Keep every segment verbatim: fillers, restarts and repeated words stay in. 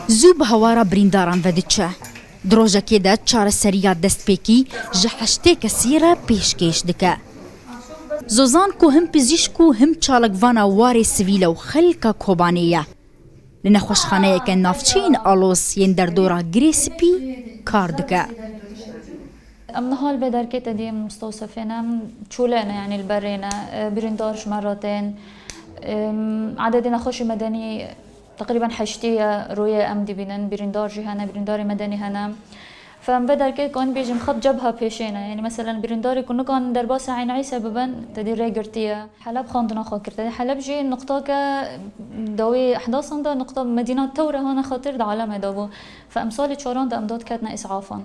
Zû bi hewara birîndaran vediçe. Di rojekê de çareseriya destpêkî ji heştê kesî re pêşkêş dike. Zozan ku him pizîşk û him çalakvana warê sivîl e û xelka Kobanê ye. Li nexweşxaneyeke navçeyên Alos yên derdora Girê Spî kar dike. Em niha li vê derkê te dî em mustewsefê ne, em çûlê ne, yanî li berê ne, e, birîndar ji me re tên. Em, ededê nexweşî medenî teqrîben heştê ye, rûyê em dibînin, birîndar jî hene, birîndarê medenî hene. Fe em vê derkê dikarin bêjin xet cebha pêşê ne. Yanî meselen birîndarê ku nikarin derbasî Eyn Îse bibin, te dî rê girtiye. Heleb xwendina xwe kir. Te dî Heleb jî nuqtake dawî ehdasan de nuqta Medîna tewr e hane xatir di alemê de bû. Fe em salê çaran de em da diketine îsafan.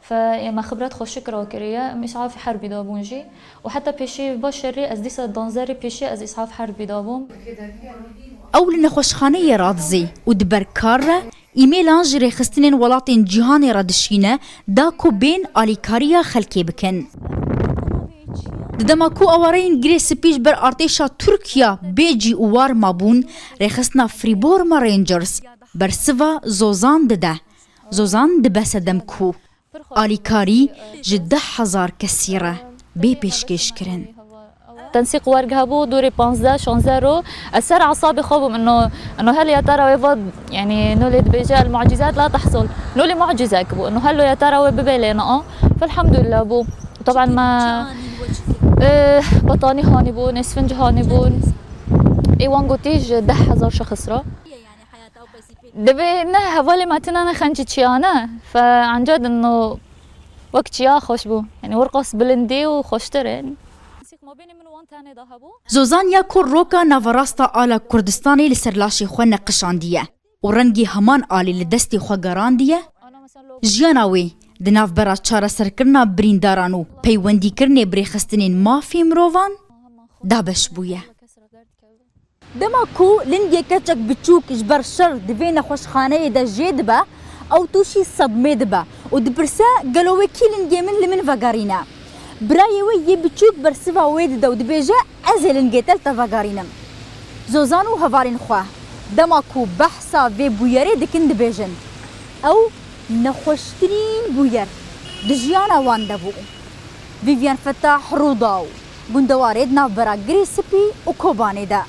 Fe ê me xibret xwe şikir kiriye, em îsafî herbî de bûn jî. Û heta pêşî va şerî ez dîsa danzerê pêşî ez îsaf herbî de bûm. Ew li nexweşxaneyê radizê û di ber kar re îmêlan ji rêxistinên welatên cîhanê re dişîne da ku bên alîkariya xelkê bikin. Di dema ku awareyên Girê Spî ji ber artêşa Tirkiya bê cî û war mabûn, rêxistina Freeborma Rangers bersiva Zozan dide. Zozan dibe sedem ku alîkarî ji deh hezar kesî re bê pêşkêşkirin. Tensîq werg hebû, dûrî panzdeh şanzdeh ro. Ez ser esabê xwe bûm, ino, ino hel ya te ra wê va, yanî, no lê dibêje, el mucizat la tehsul. No lê mucizek bû, ino hel ya te ra wê bibê lê na. Felhamdulillah bû. Taban me, eh, batanî hanî bû, nêsfinc hanî bûn. Ê wan gotî ji deh hezar şexs ra. Divê ne hevalê me tine ne xencî çiyane. Fe anca din no wek çiya xweş bû. Yanî wirqas bilindî û xweştir e. Zozan ya ku roka naverasta ala Kurdistanê li ser laşê xwe neqişandiye û rengê heman alî li destê xwe gerandiye, jiyana wê di navbera çareserkirina birîndaran û peywendîkirinê bi rêxistinên mafê mirovan dabeş bûye. Dema ku lingê keçek biçûk ji ber şer di vê nexweşxaneyê de jê dibe, ew tûşî sedmê dibe û dipirse, gelo wê kî lingê min li min vegerîne? Birayê wê yê biçûk bersiva wê dide û dibêje, ez ê lingê te li te vegerînim. Zozan û hevalên xwe dema ku behsa vê bûyerê dikin dibêjin, ew nexweştirîn bûyer di jiyana wan de bû. Vivian Fetah, Rûdaw, gundewarê di navbera Girê Spî û Kobanê de.